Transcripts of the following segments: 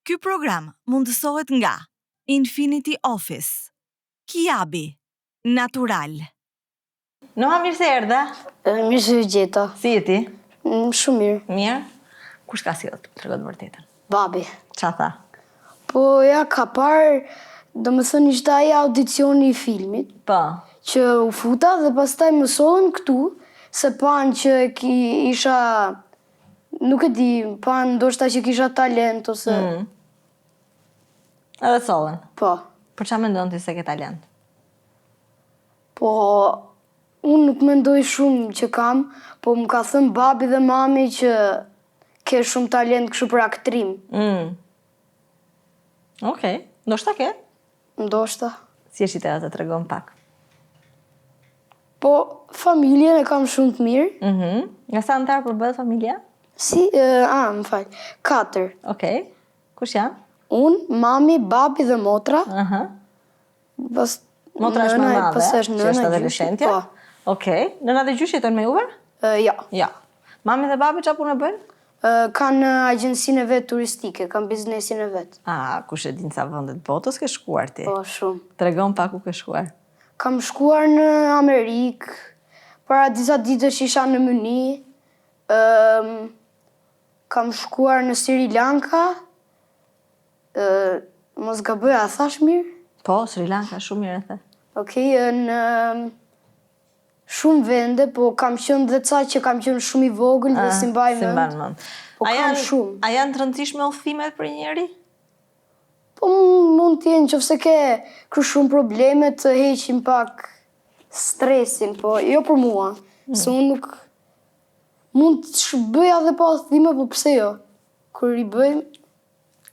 Ky program mundësohet nga Infinity Office, Kiabi, Natural. Noa mirë se erdhe. Mirë se ju gjeta. Si je ti? Mm, shumë mirë. Mirë. Kush t'ka sjellë? Trego të vërtetën. Babi. Ça tha? Po ja ka parë, domethënë ishte ai audicioni i filmit. Po. Që u futa dhe pastaj më sollën këtu se panë që ki, isha Nuk e di, panë ndoshta që kisha talent ose... Mm. Edhe sollën? Po. Për ça mendon ti se ke talent? Po, unë nuk mendoj shumë që kam, po më ka thënë babi dhe mami që ke shumë talent kështu për aktrim. Mm. Okej, ndoshta ke? Ndoshta. Si e shite atë, tregom pak. Po, familjen e kam shumë të mirë. Mhm. Nga sa anëtarë përbëhet familja? Si, a, më fal, katër. Okej. Kush janë? Unë, mami, babi dhe motra. Aha. Pas, motra është më e madhe, pas është nëna, që është adoleshentja. Po. Okej. Nëna dhe gjyshi jetojnë me juve? Jo. Jo. Mami dhe babi çfarë pune bëjnë? Kanë agjencinë e vet turistike, kanë biznesin e vet. A, kush e din sa vende të botës ke shkuar ti? Po, shumë. Tregom pak ku ke shkuar. Kam shkuar në Amerikë, para disa ditësh isha në Mynih, kam shkuar në Sri Lanka, mos gaboj, a thashë mirë? Po, Sri Lanka, shumë mirë e the. Okej, në shumë vende, po kam qenë dhe ca që kam qenë shumë i vogël dhe s'i mbaj mend. S'i mban mend. Po kam shumë. A janë të rëndësishme udhëtimet për një njeri? Po mund të jenë, qoftë se ke kështu shumë probleme të heqin pak stresin, po jo për mua, mm. se unë nuk mund të bëja dhe pa udhëtime, po pse jo? Kur i bëjmë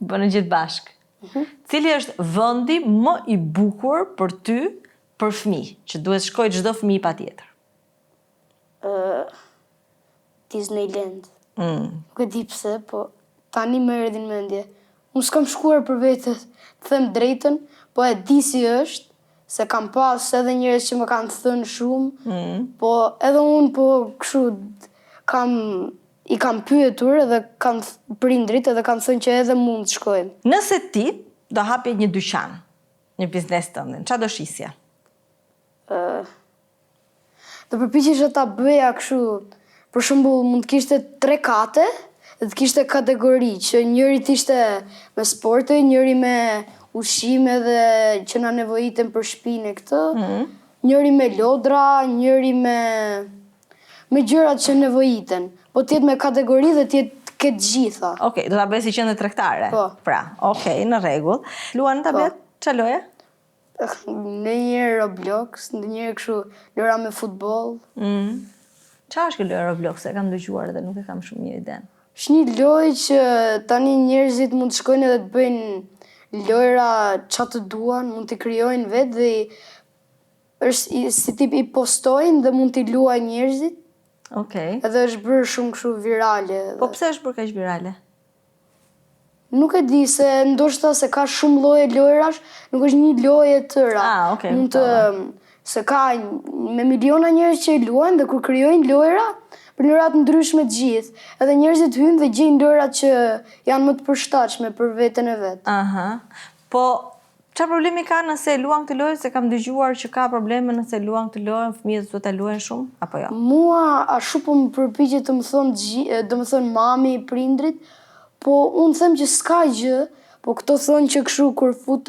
Bëni gjithë bashkë. Mm -hmm. Cili është vendi më i bukur për ty për fëmijë, që duhet shkojë çdo fëmijë patjetër? Uh, Disneyland. Mm. Nuk e di pse, po tani më erdhi në mendje. Unë s'kam shkuar për vete, të them drejtën, po e di si është, se kam pas edhe njerëz që më kanë thënë shumë, mm. po edhe unë po kështu kam i kam pyetur edhe kanë prindrit edhe kanë thënë që edhe mund të shkojmë. Nëse ti do hapje një dyqan, një biznes tëndin, ça do shisje? Ë Do përpiqesha ta bëja kështu, për shembull mund të kishte tre kate dhe të kishte kategori, që njëri të ishte me sporte, njëri me ushqime dhe që na nevojiten për shpinë e këtë, mm. njëri me lodra, njëri me me gjërat që nevojiten. Po të jetë me kategori dhe të jetë të ketë gjitha. Okej, do ta bëje si qendër tregtare. Po. Pra, okej, në rregull. Luan në tablet? Po. Ça loje? Ndonjëherë Roblox, ndonjëherë kështu lojra me futboll. Mm. Ça është kjo loja Roblox? E kam dëgjuar dhe nuk e kam shumë mirë idenë. Është një lojë që tani njerëzit mund të shkojnë edhe të bëjnë lojra ça të duan, mund t'i krijojnë vetë dhe i është si tip i postojnë dhe mund t'i luajnë njerëzit. Okej. Edhe është bërë shumë kështu virale. Po pse është bërë kaq virale? Nuk e di se ndoshta se ka shumë lloje lojrash, nuk është një lojë e tëra. Ah, okay, Mund të se ka me miliona njerëz që e luajnë dhe kur krijojnë lojra, për lojra të ndryshme të gjithë, edhe njerëzit hyjnë dhe gjejnë lojrat që janë më të përshtatshme për veten e vet. Aha. Po Ça problemi ka nëse e luan këtë lojë, se kam dëgjuar që ka probleme nëse e luan këtë lojën, fëmijët s'duhet ta luajnë shumë, apo jo? Mua ashtu po më përpiqet të më thonë, domethënë mami, prindrit, po unë them që s'ka gjë, po këto thonë që kështu kur fut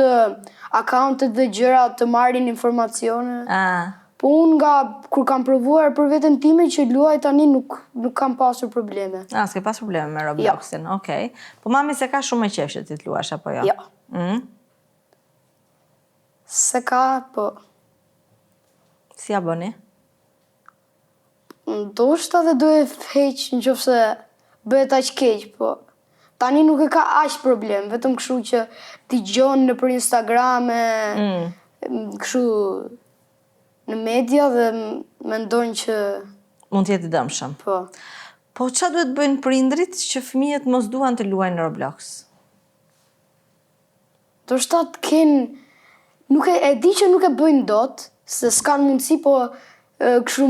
akauntet dhe gjëra të marrin informacione. Ah. Po unë nga kur kam provuar për veten time që luaj tani nuk nuk kam pasur probleme. Ah, s'ke pasur probleme me Robloxin, jo. okej. Po mami s'e ka shumë me qejf që ti të luash apo jo? Jo. Mm? S'e ka, po. Si ja bëni? Ndoshta dhe do e heq në qoftë se bëhet aq keq, po tani nuk e ka aq problem, vetëm kështu që dëgjon nëpër Instagram e mm. kështu në media dhe mendon që mund të jetë i dëmshëm. Po. Po ça duhet të bëjnë prindrit që fëmijët mos duan të luajnë në Roblox? Ndoshta të kenë nuk e, e di që nuk e bëjnë dot, se s'kanë mundësi, po kështu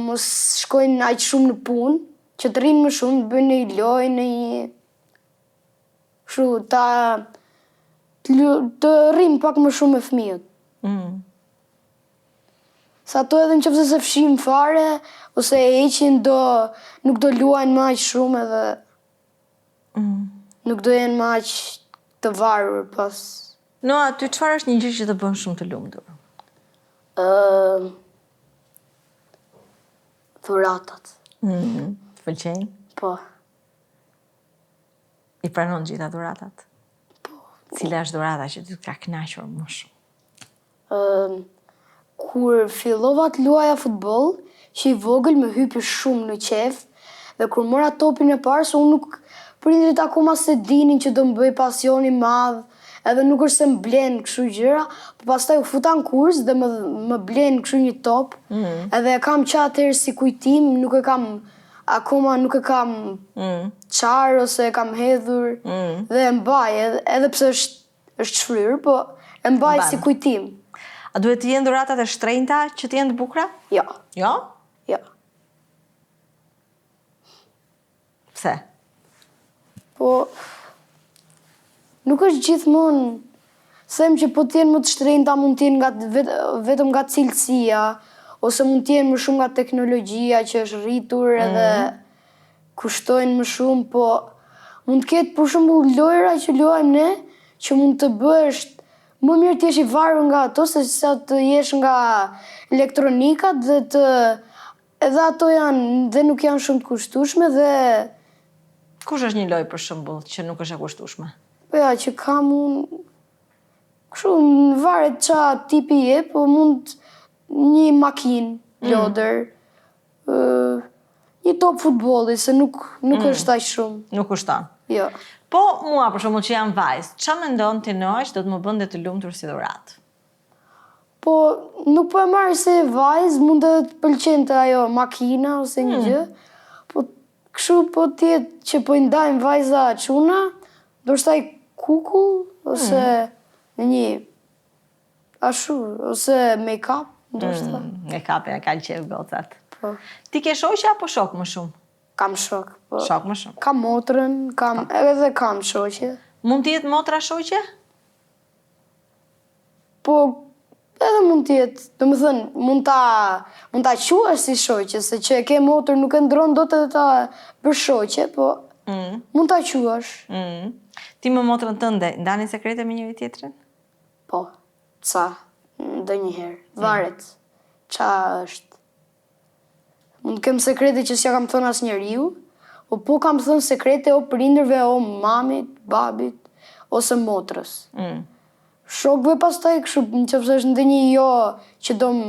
mos shkojnë aq shumë në punë, që të rrinë më shumë, të bëjnë një lojë, një. Kështu ta të, të rrim pak më shumë me fëmijët. Mm. Se ato edhe në qoftë se s'e fshijmë fare, ose e heqin do, nuk do luajnë më aq shumë edhe mm. nuk do jenë më aq të varur pas. Noa, ty çfarë është një gjë që të bën shumë të lumtur? Ë dhuratat. Mm, të pëlqejnë? Po. I pranon gjitha dhuratat? Po. Cila është dhurata që ty të ka kënaqur më shumë? Ëm kur fillova të luaja futboll, që i vogël më hypi shumë në qejf dhe kur mora topin e parë se unë nuk prindërit akoma s'e dinin që do më bëhej pasion i madh, edhe nuk është se më blenë kështu gjëra, po pastaj u futa në kurs dhe më më blenë kështu një top, mm. edhe e kam që atëherë si kujtim, nuk e kam akoma nuk e kam mm. çarë ose e kam hedhur mm. dhe e mbaj edhe, edhe pse është është shfryrë, po e mbaj si kujtim. A duhet të jenë dhuratat e shtrenjta që të jenë të bukura? Jo. Jo? Jo. Pse? Po nuk është gjithmonë them që po të jenë më të shtrenjta mund të jenë nga vetëm nga cilësia ose mund të jenë më shumë nga teknologjia që është rritur edhe mm -hmm. kushtojnë më shumë, po mund të ketë për shembull lojra që luajmë ne që mund të bëhesh më mirë të jesh i varur nga ato se sa të jesh nga elektronikat dhe të Edhe ato janë dhe nuk janë shumë të kushtueshme dhe Kush është një lojë për shembull që nuk është e kushtueshme? Po ja, që kam unë kështu varet ça tipi je, po mund një makinë, mm. lodër, ë një top futbolli se nuk nuk mm. është aq shumë. Nuk kushton. Jo. Po mua për shembull që jam vajzë, ça mendon ti Noa që do të më bënte të lumtur si dhuratë? Po, nuk po e marr se je vajzë, mund edhe të pëlqente ajo makina ose një hmm. gjë. Po kështu po të jetë që po i ndajmë vajza çuna, ndoshta një kukull ose hmm. një ashtu ose make-up, ndoshta. Mm, make-up e kanë qejf gocat. Po. Ti ke shoqe apo shok më shumë? Kam shok, po. Shok më shumë. Kam motrën, kam po. edhe kam shoqe. Mund të jetë motra shoqe? Po, edhe mund të jetë, domethënë, mund ta mund ta quash si shoqe, se që e ke motër nuk e ndron dot edhe ta bësh shoqe, po mm. mund ta quash. Mm. Ti me motrën tënde, ndani sekrete me njëri tjetrin? Po, ca, ndonjëherë, mm. varet, ça është. Mund të kem sekrete që s'ja kam thënë asnjeriu, po po kam thënë sekrete o prindërve, o mamit, babit, ose motrës. Mm. Shokëve pastaj kështu, në qoftë se është ndonjë jo që do më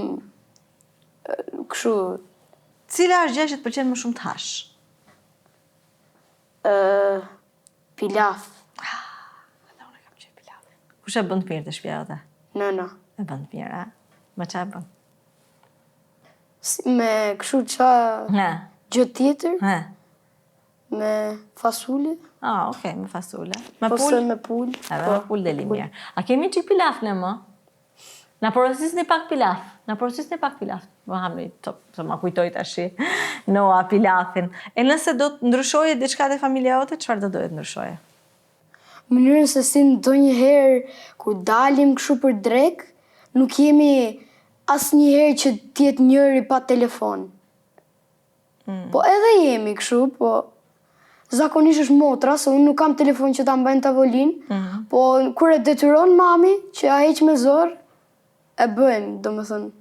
kështu. Cila është gjëja që të pëlqen më shumë të hash? Ë pilaf. Ah, edhe unë kam qejf pilafin. Kush e bën të mirë te shtëpia jote? Nëna. E bën të mirë, a? Me ça e bën? Si, me kështu ça gjë tjetër? He. Me fasule. Ah, okay, me fasule. Me pulë? Ose me pulë. Edhe po, me pulë del mirë. A kemi çik pilaf ne më? Na porosisni pak pilaf. Na porosisni pak pilaf. Më hamni, të, të ma kujtoi tashi. Noa pilafin. E nëse do të ndryshoje diçka te familja jote, çfarë do doje të ndryshoje? Mënyrën se si ndonjëherë kur dalim kështu për drekë, nuk jemi asnjëherë që të jetë njëri pa telefon. Mm. Po edhe jemi kështu, po zakonisht është motra, se unë nuk kam telefon që ta mbaj në tavolinë, mm. po kur e detyron mami që ja heq me zor, e bëjmë, domethënë.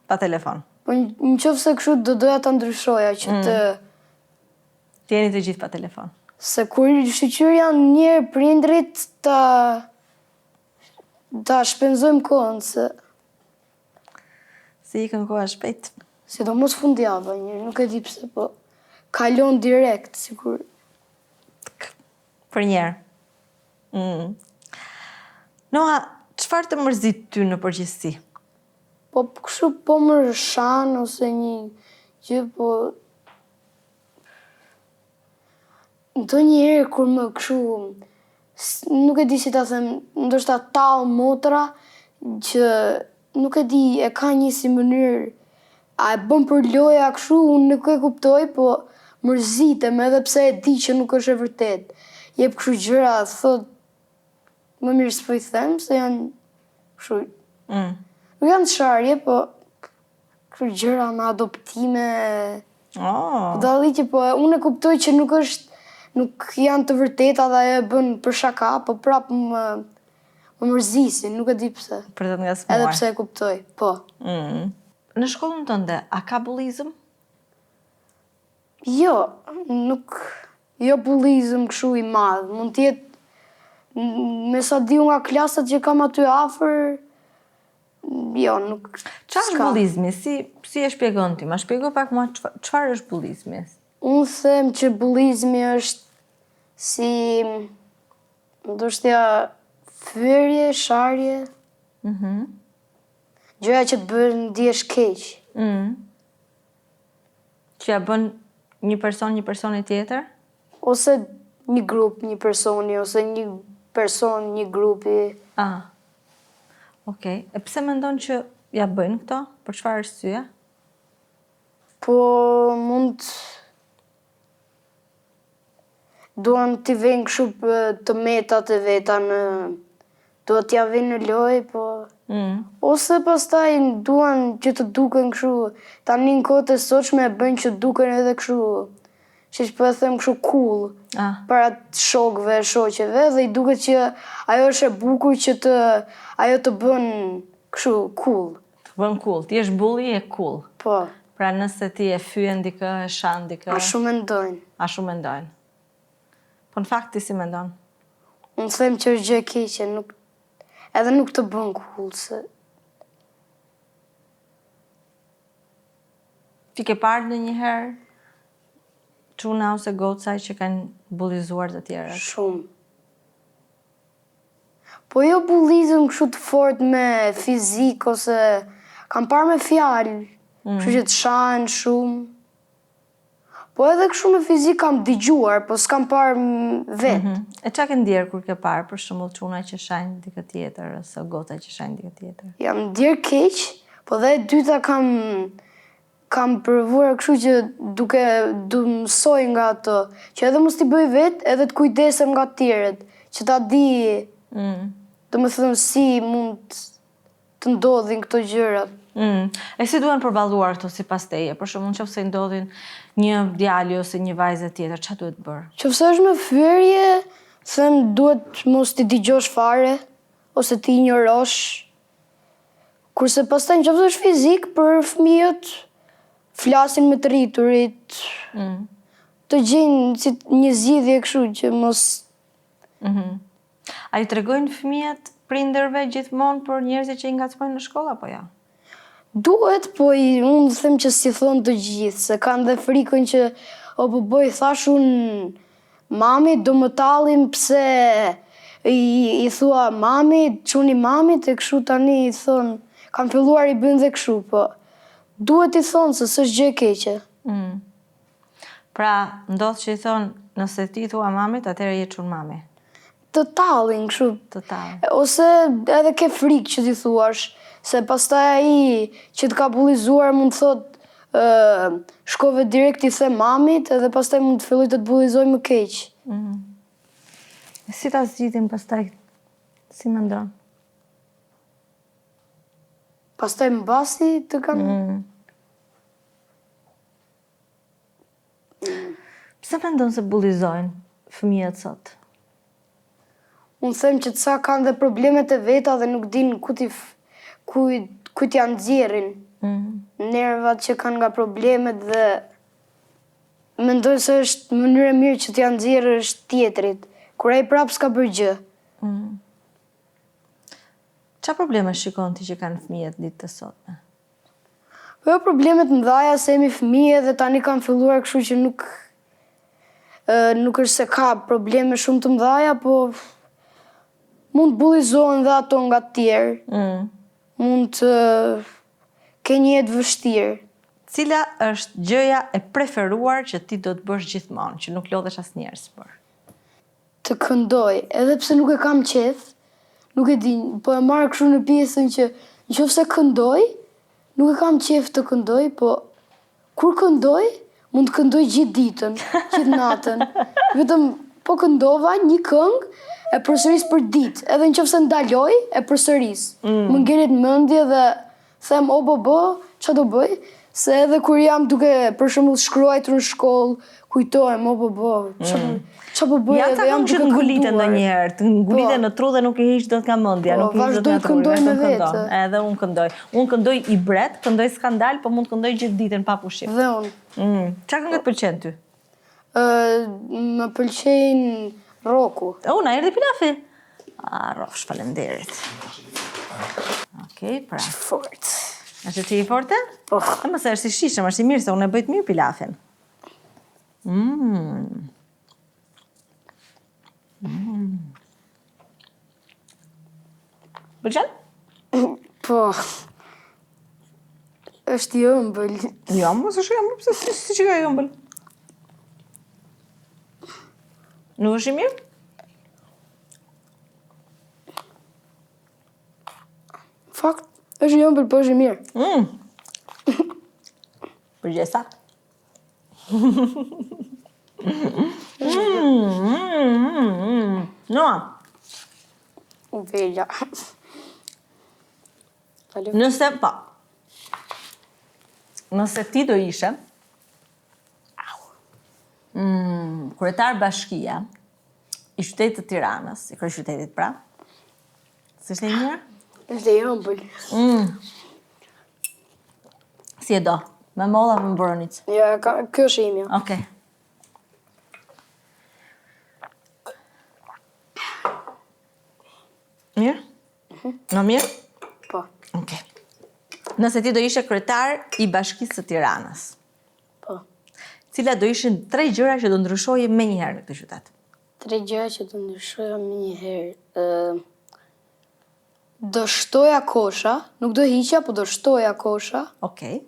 Pa telefon. Po në qoftë se kështu do doja ta ndryshoja që mm. të Të jeni të gjithë pa telefon. Se kur shyqyr janë njëherë prindrit ta ta shpenzojmë kohën se Si ikën koha shpejt. Sidomos fundjava, një, nuk e di pse, po kalon direkt, sikur... Për njerë. Mm. Noa, çfarë të mërzit ty në përgjithësi? Po kështu po më shan ose një gjë, po Ndonjëherë kur më kështu nuk e di si ta them, ndoshta tall motra që nuk e di e ka një si mënyrë a e bën për lojë a kështu unë nuk e kuptoj po mërzitem edhe pse e di që nuk është e vërtetë. Jep kështu gjëra thotë. Më mirë s'po i them se janë kështu. Mm. Nuk janë sharje, po kështu gjëra me adoptime. Oh. Budalliqe, po unë e kuptoj që nuk është nuk janë të vërteta dhe ajo e bën për shaka, po prap më më mërzisin, nuk e di pse. Për të ngacmuar. Edhe pse e kuptoj, po. Mm. Në shkollën tënde, a ka bullizëm? Jo, nuk jo bullizëm kështu i madh, mund të jetë me sa di unë nga klasat që kam aty afër, jo, nuk Çfarë është bullizmi? Si si e shpjegon ti? Ma shpjego pak mua çfarë është bullizmi? Unë them që bullizmi është si ndoshta fyerje, sharje. Mhm. Mm Gjëja që të bën ndihesh keq. Mhm. Që ja bën një person një personi tjetër? Ose një grup një personi, ose një person një grupi. Ah. Okej. E pse mendon që ja bëjnë këto? Për çfarë arsye? Po mund duan t'i vejnë kështu të metat e veta në duan t'ja vejnë në lojë, po mm. ose pastaj duan që të duken kështu tani në kohët e sotshme e bëjnë që duken edhe kështu siç po e them kështu cool ah. para shokëve, shoqeve dhe i duket që ajo është e bukur që të ajo të bën kështu cool. Të bën cool, ti je bully je cool. Po. Pra nëse ti e fyen dikë, e shan dikë. Ashtu mendojnë. Ashtu mendojnë. Po në fakt ti si mendon? Unë them që është gjë e keqe, nuk edhe nuk të bën cool se Ti ke parë ndonjëherë çuna ose goca që kanë bullizuar të tjerët? Shumë. Po jo bullizëm kështu të fortë me fizik ose kam parë me fjalë, mm. kështu që të shahen shumë. Po edhe kështu me fizik kam dëgjuar, po s'kam parë vetë. Mm -hmm. E ça ke ndjerë kur ke parë për shembull çuna që shajnë dikë tjetër ose goca që shajnë dikë tjetër? Jam ndjerë keq, po dhe e dyta kam Kam provuar kështu që duke të mësoj nga ato, që edhe mos t'i bëj vetë, edhe të kujdesem nga të tjerët, që ta di, mm. domethënë si mund të ndodhin këto gjërat. Mm. E si duhen përballuar këto sipas teje? Për shembull, në qoftë se i ndodhin një djali ose një vajze tjetër, ça duhet bërë? Qoftë se është me fyerje, them duhet mos t'i dëgjosh fare, ose t'i injorosh, Kurse pastaj në qoftë se është fizik, për fëmijët flasin me të rriturit, mm. të gjejnë si një zgjidhje kështu që mos... Mm -hmm. A ju tregojnë fëmijët prindërve gjithmonë për njerëzit që i ngacmojnë në shkollë apo jo? Duhet, po i, unë them që s'i thonë të gjithë, se kanë dhe frikën që o po bëj thash unë Mamit do më tallin pse i i thua mamit, çuni mamit e kështu tani i thonë, kanë filluar i bëjnë dhe kështu, po duhet t'i thonë se s'është gjë e keqe. Mm. Pra, ndodh që i thonë, nëse ti i thua mamit, atëherë je çun mami. Të tallin kështu. Të tallin. Ose edhe ke frikë që t'i thuash, se pastaj ai që të ka bullizuar mund të thotë Shkove direkt i the mamit edhe pastaj mund të fillojë të të bullizojë më keq. Mm. Si ta zgjidhim pastaj? Si mendon? Pastaj mbasi të kanë mm. Pse mendon se bullizojnë fëmijët sot? Unë them që ca kanë dhe problemet e veta dhe nuk dinë ku t'i ku ku t'ia nxjerrin. Mm. Nervat që kanë nga problemet dhe mendojnë se është mënyrë e mirë që t'ia nxjerrësh tjetrit, kur ai prapë s'ka bërë gjë. Mm. Ça probleme shikon ti që kanë fëmijët ditët e sotme? Po jo probleme të mëdhaja se jemi fëmijë dhe tani kanë filluar kështu që nuk nuk është se ka probleme shumë të mëdhaja, po mund të bullizohen dhe ato nga të tjerë. Mm. Mund të kenë një jetë vështirë. Cila është gjëja e preferuar që ti do të bësh gjithmonë, që nuk lodhesh asnjëherë së bërë? Të këndoj, edhe pse nuk e kam qejf, nuk e di, po e marr kështu në pjesën që në qoftë se këndoj, nuk e kam qejf të këndoj, po Kur këndoj, mund të këndoj gjithë ditën, gjithë natën. Vetëm po këndova një këngë E përsëris për ditë, edhe në qoftë se ndaloj, e përsëris. Mm. Më ngelet në mendje dhe them o bo bo, ça do bëj? Se edhe kur jam duke për shembull shkruajtur në shkollë, kujtohem o bo bo, ça mm. ça po bëj edhe jam duke kënduar. Nguliten ndonjëherë, të nguliten po. në tru dhe nuk i heq dot nga mendja, po, nuk i heq dot nga truri, vazhdoj të këndoj me vete. Edhe unë këndoj. Unë këndoj ibret, këndoj skandal, po mund të këndoj gjithë ditën pa pushim. Dhe unë. Mm. Ça këngë të pëlqen ty? Më pëlqejnë rroku. O, na erdhi pilafi. A, rrofsh, faleminderit. Okej, pra. Fort. Është ti i forte? Po. E mos është i shijshëm, është i mirë se unë e bëj të mirë pilafin. Mmm. Mmm. Pëlqen? Po. Është i ëmbël. Jo, mos është i ëmbël, pse si si që ka i ëmbël? Nuk është i mirë? Fakt, është i ëmbël, po është i mirë. Mm. Përgjigje e saktë. Mm, Noa. U velja. Nëse, po. Nëse ti do ishe, mm, kryetar bashkie i qytetit të Tiranës, i kryeqytetit pra, s'është e mirë? Është e ëmbël. Mm. Si e do? Me mollë apo me boronicë? Ja, ka, kjo është imja. Okej. Mirë? Mhm. Në mirë? Po. Okej. Nëse ti do ishe kryetar i Bashkisë së Tiranës. Po. Cilat do ishin tre gjëra që do ndryshoje menjëherë në këtë qytet? Tre gjëra që do ndryshoja menjëherë. Ë do shtoja kosha, nuk do hiqja, po do shtoja kosha. Okej.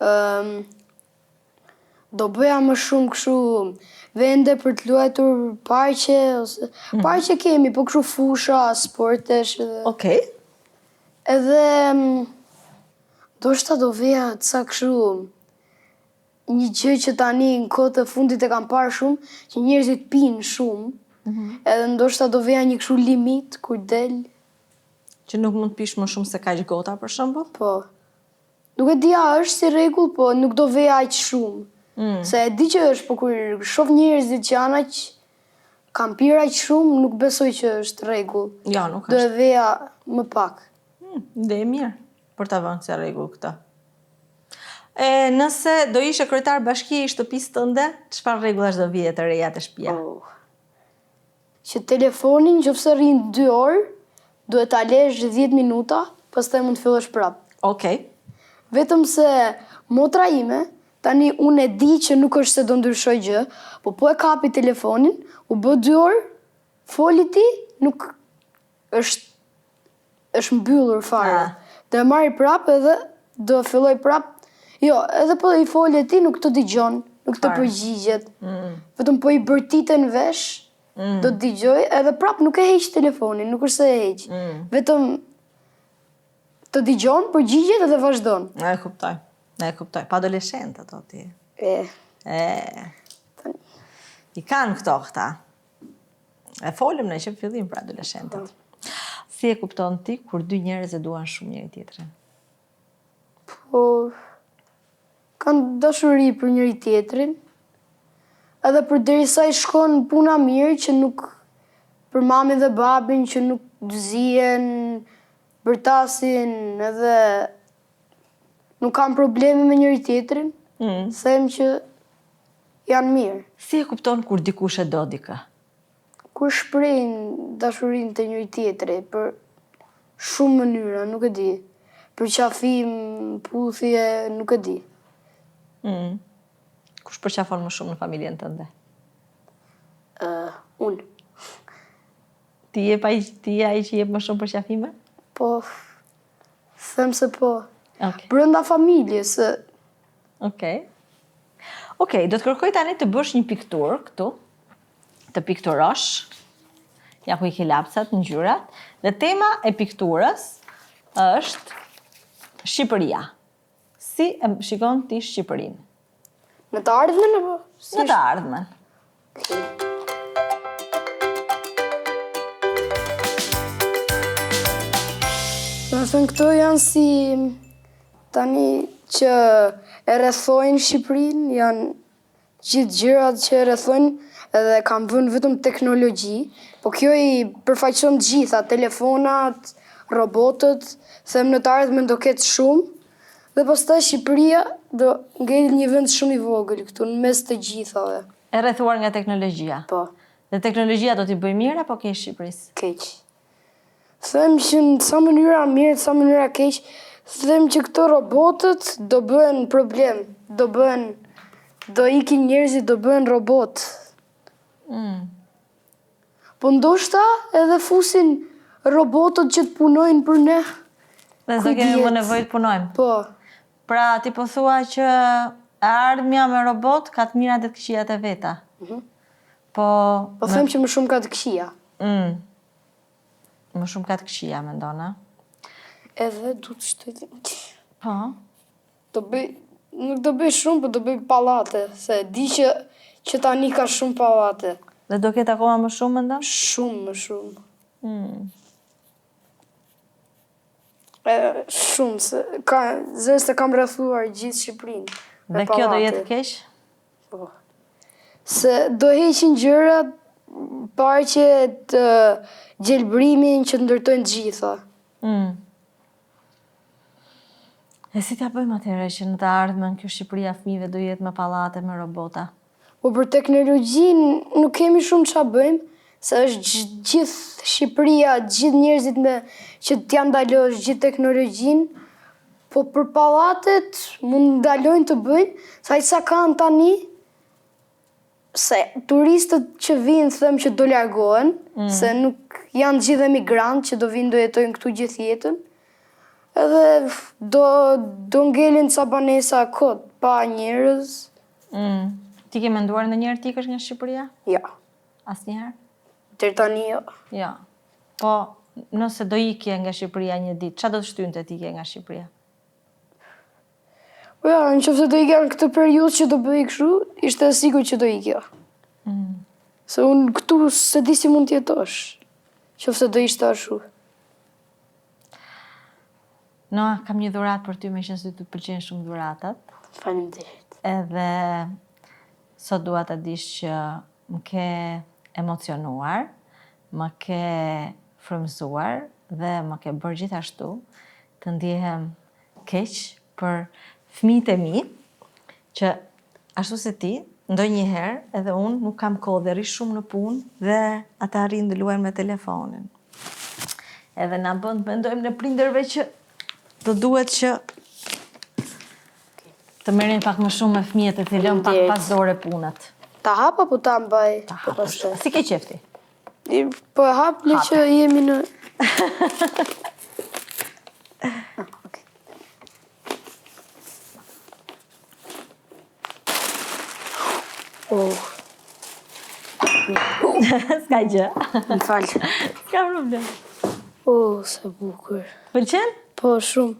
Ëm do bëja më shumë kështu vende për të luajtur parqe ose mm. parqe kemi, po kështu fusha sportesh edhe. Okej. Edhe ndoshta do veja ca kështu një gjë që tani në kohët e fundit e kam parë shumë, që njerëzit pinë shumë. Mm -hmm. Edhe ndoshta do veja një kështu limit kur del. Që nuk mund të pish më shumë se kaq gota për shembull? Po. Nuk e di a është si rregull, po nuk do veja aq shumë. Mm. Se e di që është, po kur shoh njerëzit që janë aq kanë pirë aq shumë, nuk besoj që është rregull. Jo, nuk është. Do e veja më pak. Mm, ide e mirë për ta vënë si rregull këtë. E nëse do ishe kryetar bashkie i shtëpisë tënde, çfarë rregullash do vije të reja te shtëpia? Oh. Që telefonin nëse rrin 2 orë, duhet ta lesh 10 minuta, pastaj mund të fillosh prapë. Okej. Vetëm se motra ime, tani unë e di që nuk është se do ndryshoj gjë, po po e kapi telefonin, u bë 2 orë, foli ti, nuk është është mbyllur fare. Do e marri prap edhe do filloj prap. Jo, edhe po i fole ti nuk të dëgjon, nuk të përgjigjet. Mm. Vetëm po i bërtite në vesh, mm. do të dëgjoj, edhe prap nuk e heq telefonin, nuk është se e heq. Mm. Vetëm të dëgjon, përgjigjet edhe vazhdon. E kuptoj. E kuptoj. Pa adoleshent ato ti. E. E. I kanë këto këta. E folëm ne që në fillim për adoleshentët. Po. Si e kupton ti kur dy njerëz e duan shumë njëri tjetrin? Po kanë dashuri për njëri tjetrin. Edhe përderisa i shkon puna mirë që nuk për mamin dhe babin që nuk zihen, bërtasin edhe nuk kanë probleme me njëri tjetrin, mm. them që janë mirë. Si e kupton kur dikush e do dikë? Kur shprehin dashurinë te njëri tjetri për shumë mënyra, nuk e di. Përqafim, puthje, nuk e di. Mm. Kush përqafon më shumë në familjen tënde? Uh, unë. Ti je pa ti je ai që jep më shumë përqafime? Po. Them se po. Okay. Brenda familjes. Okej. Okej, do të kërkoj tani të bësh një pikturë këtu. Të pikturosh. Ja ku i ke lapsat, ngjyrat. Dhe tema e pikturës është Shqipëria. Si e shikon ti Shqipërinë? Në të ardhmen apo? Si Në të ardhmen. Domethënë këto janë si tani që e rrethojnë Shqipërinë, janë gjithë gjërat që e rrethojnë edhe kam vënë vetëm teknologji, po kjo i përfaqëson të gjitha, telefonat, robotët, them në të ardhmen do ketë shumë, dhe pastaj Shqipëria do ngelet një vend shumë i vogël këtu në mes të gjithave. E rrethuar nga teknologjia. Po. Dhe teknologjia do t'i bëjë mirë apo keq Shqipërisë? Keq. Them që në ca mënyra mirë, në ca mënyra keq, them që këto robotët do bëhen problem, do bëhen, do ikin njerëzit, do bëhen robotë. Mm. Po ndoshta edhe fusin robotët që të punojnë për ne. Dhe s'do kemi më nevojë të punojmë. Po. Pra, ti po thua që e ardhmja me robot ka të mirat dhe të këqijat e veta. Mm -hmm. Po... Po them që më shumë ka të këqija. Mm. Më shumë ka të këqija, mendon, a? Edhe du të shtoj të... Po. Do bëj, nuk do bëj shumë, po do bëj pallate, se di që, që tani ka shumë pallate. Dhe do ketë akoma më shumë, mendon? Shumë më shumë. Mm. E, shumë, se, ka, zërë se kam rrethuar gjithë Shqipërinë. Dhe kjo do jetë keq? Po. Se do heqin gjërat, parqet, gjelbrimin që ndërtojnë të gjitha. Mm. E si t'ja bëjmë atëherë që në të ardhmen kjo Shqipëria e fëmijëve do jetë me pallate, me robota? Po për teknologjinë nuk kemi shumë ça bëjmë, se është gjithë Shqipëria, gjithë njerëzit me që t'ja ndalosh gjithë teknologjinë, Po për pallatet mund ndalojnë të bëjnë, se aq sa kanë tani, se turistët që vijnë them që do largohen, mm. se nuk janë gjithë emigrantë që do vijnë do jetojnë këtu gjithë jetën. Edhe do do ngelin ca banesa kot pa njerëz. Mm. Ti ke menduar ndonjëherë të ikësh nga Shqipëria? Jo. Asnjëherë? Deri tani jo. Jo. Po, nëse do ikje nga Shqipëria një ditë, ça do të shtynte të ikje nga Shqipëria? Po ja, në qoftë se do ikja në këtë periudhë që do bëj kështu, ishte e sigurt që do ikja. Mm. Se unë këtu s'e di si mund të jetosh, qoftë se do ishte ashtu. Noa, kam një dhuratë për ty, meqenëse të pëlqejnë shumë dhuratat. Faleminderit. Edhe sot dua ta dish që më ke emocionuar, më ke frymëzuar dhe më ke bërë gjithashtu të ndjehem keq për fëmijët e mi, që ashtu si ti, ndonjëherë edhe unë nuk kam kohë dhe rri shumë në punë dhe ata rrinë dhe luajnë me telefonin. Edhe na bën të mendojmë ne prindërve që do duhet që të merremi pak më shumë me fëmijët e t'i lëmë pak pas dore punët. Ta hap apo ta mbaj? Ta hapësh. Si ke qejf ti? Po e hap meqë jemi në... Ah, okay. Oh. S'ka gjë. Më fal. S'ka problem. Oh, sa bukur. Pëlqen? Po, shumë.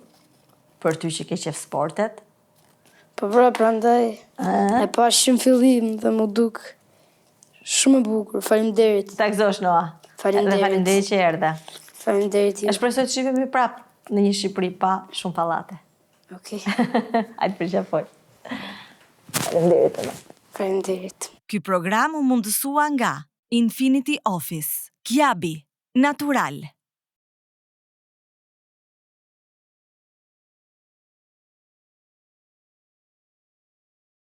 Për ty që ke qejf sportet? Po pra, prandaj. E pashë që në fillim dhe m'u duk shumë e bukur. Faleminderit. Ta gëzosh, Noa. Faleminderit. Dhe faleminderit që erdhe. Faleminderit ju. E shpresoj të shihemi prap në një Shqipëri pa shumë pallate. Okej. Hajde të përqafoj. Faleminderit edhe. Faleminderit. Ky program u mundësua nga Infinity Office, Kiabi, Natural.